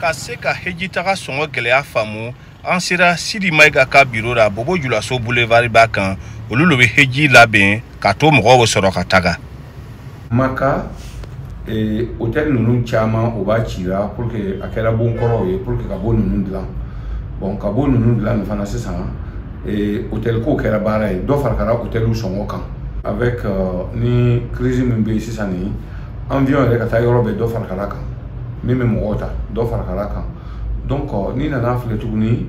Ka se ka hejitaga sɔngɔ gɛlɛya faamu, an sera Sidi Mayiga ka biro la Bobo Julaso boulevard ba kan. Olu le bɛ heji labɛn ka to mɔgɔw bɛ sɔrɔ ka taga. Maka hôtel ninnu caman o b'a cira pour que a kɛra bon kɔrɔw ye pour que ka bon ninnu dilan. Bon, ka bon ninnu dilan nin fana sisan, hôtel ko kɛra baara ye, dɔ fara hôteliw sɔngɔ kan avec ni crise min bɛ yen sisan nin, avion yɛrɛ ka taa yɔrɔ bɛɛ, dɔ fara kan, min bɛ mɔgɔw ta, dɔ fara kan. Donc n'i nana filɛ tuguni,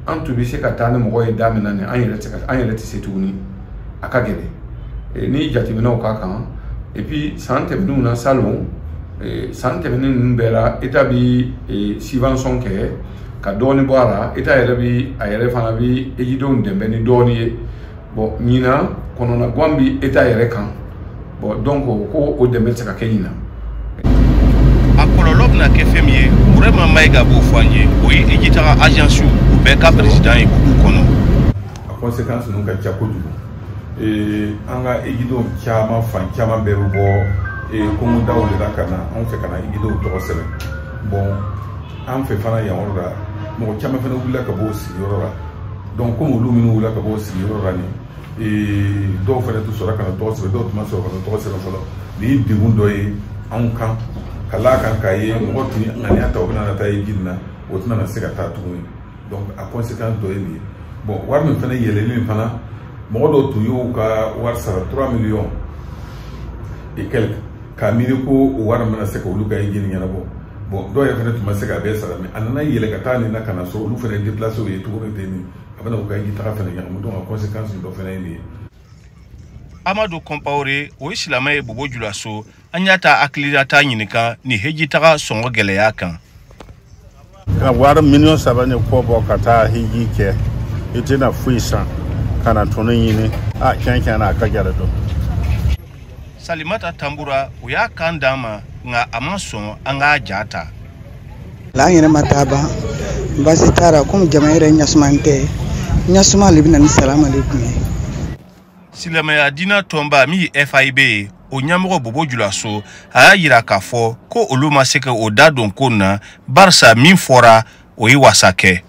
an tun bɛ se ka taa ni mɔgɔ ye da min na nin, an yɛrɛ tɛ se ka, an yɛrɛ tɛ se tuguni, a ka gɛlɛn ni jateminɛw ka kan. Et puis san tɛmɛnenw na, salon san tɛmɛnen ninnu bɛɛ la, État bi subvention kɛ ka dɔɔni bɔ a la, État yɛrɛ bi a yɛrɛ fana bi ejidenw dɛmɛ ni dɔɔni ye. Bon, ɲinan kɔnɔnagan bi État yɛrɛ kan. Bon, donc ko o dɛmɛ tɛ se ka kɛ ɲinan. A kɔlɔlɔ bɛna kɛ fɛn min ye, Burema Mayiga b'o fɔ an ye. O ye ejitaga agence o bɛɛ ka président ye Bugu kɔnɔ. A conséquence ninnu ka ca kojugu. An ka ejidenw caman, fan caman bɛɛ bɛ bɔ kongodaw de la ka na anw fɛ ka na ejidenw tɔgɔ sɛbɛn. Bon, an fɛ fana yan yɔrɔ la, mɔgɔ caman fana wulila ka bɔ o sigiyɔrɔ la. Donc komi olu minnu wulila ka bɔ o sigiyɔrɔ la nin, dɔw fana tun sɔrɔ ka na tɔgɔ sɛbɛn, dɔw tun ma sɔrɔ ka na tɔgɔ sɛbɛn fɔlɔ. Nin ye degun dɔ ye anw kan ka d'a kan k'a ye mɔgɔ tun ye ŋaniya ta, o bɛna taa eji nin na, o tɛna se ka taa tuguni. Donc a conséquence dɔ ye nin ye. Bon, wari min fana yɛlɛli nin fana, mɔgɔ dɔw tun y'u ka wari sara 3 millions et quelques k'a miiri ko o wari bɛna se ka olu ka eji nin ɲɛnabɔ. Bon, dɔw yɛrɛ fana tun ma se k'a bɛɛ sara, mais a nana yɛlɛ ka taa nin na ka na sɔrɔ olu fana ye déplacé ye tuguni ten nin, a bɛna u ka eji taga fana ɲagamu. Donc a conséquence dɔ fana ye nin ye. Amadu Kɔnpawore, o ye silamɛ ye Bobo Julaso. An y'a ta hakilinata ɲininka ni hejitaga sɔngɔ gɛlɛya kan. Ka wari miliyɔn 3 ni kɔ bɔ ka taa hiji kɛ, i tɛna foyi san ka na tɔnɔ ɲini, a tiɲɛ tiɲɛ na, a ka gɛlɛn dɔn. Salimata Tanbura, o y'a kan d'an ma, nka a ma sɔn an k'a ja ta. An yɛrɛ ma taa ban, baasi t'a la, komi jama yɛrɛ ɲasuma tɛ, ɲasuma le bɛ na ni salamalekum ye. Silamɛya diinɛ tɔnba min ye FIB ye, o ɲɛmɔgɔ Bobo Julaso, a y'a yira k'a fɔ ko olu ma se ka o da don ko na, barisa min fɔra, o ye wasa kɛ.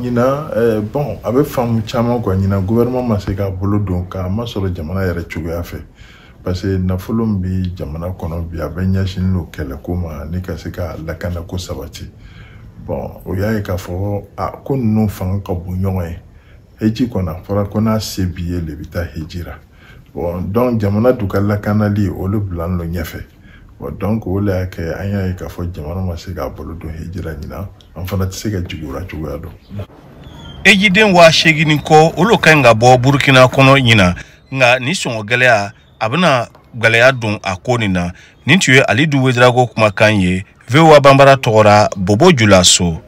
Ɲinan, bon, a bɛ faamu caman quoi. Ɲinan, gouvernement ma se k'a bolo don k'a ma sɔrɔ jamana yɛrɛ cogoya fɛ, parce que nafolo min bɛ jamana kɔnɔ bi, a bɛ ɲɛsinnen don kɛlɛko ma ni ka se ka lakanako sabati. Bon, o y'a ye k'a fɔ a ko ninnu fanga ka bon ɲɔgɔn ye. Heji kɔni, a fɔra ko n'a se b'i ye le bɛ taa heji la. Bon, donc jamana dun ka lakanali, olu bilalen don ɲɛfɛ. Bon, donc o de y'a kɛ an y'a ye k'a fɔ jamana ma se k'a bolo don heji la ɲinan, an fana tɛ se ka jigin o la cogoya dɔn. Ejiden 8000 ni kɔ, olu ka ɲi ka bɔ Burukina kɔnɔ ɲinan, nka ni sɔngɔ gɛlɛya, a bɛna gɛlɛya don a ko nin na. Nin tun ye Alidu Wedirago kumakan ye, VOA Banbara tɔgɔra, Bobo Julaso.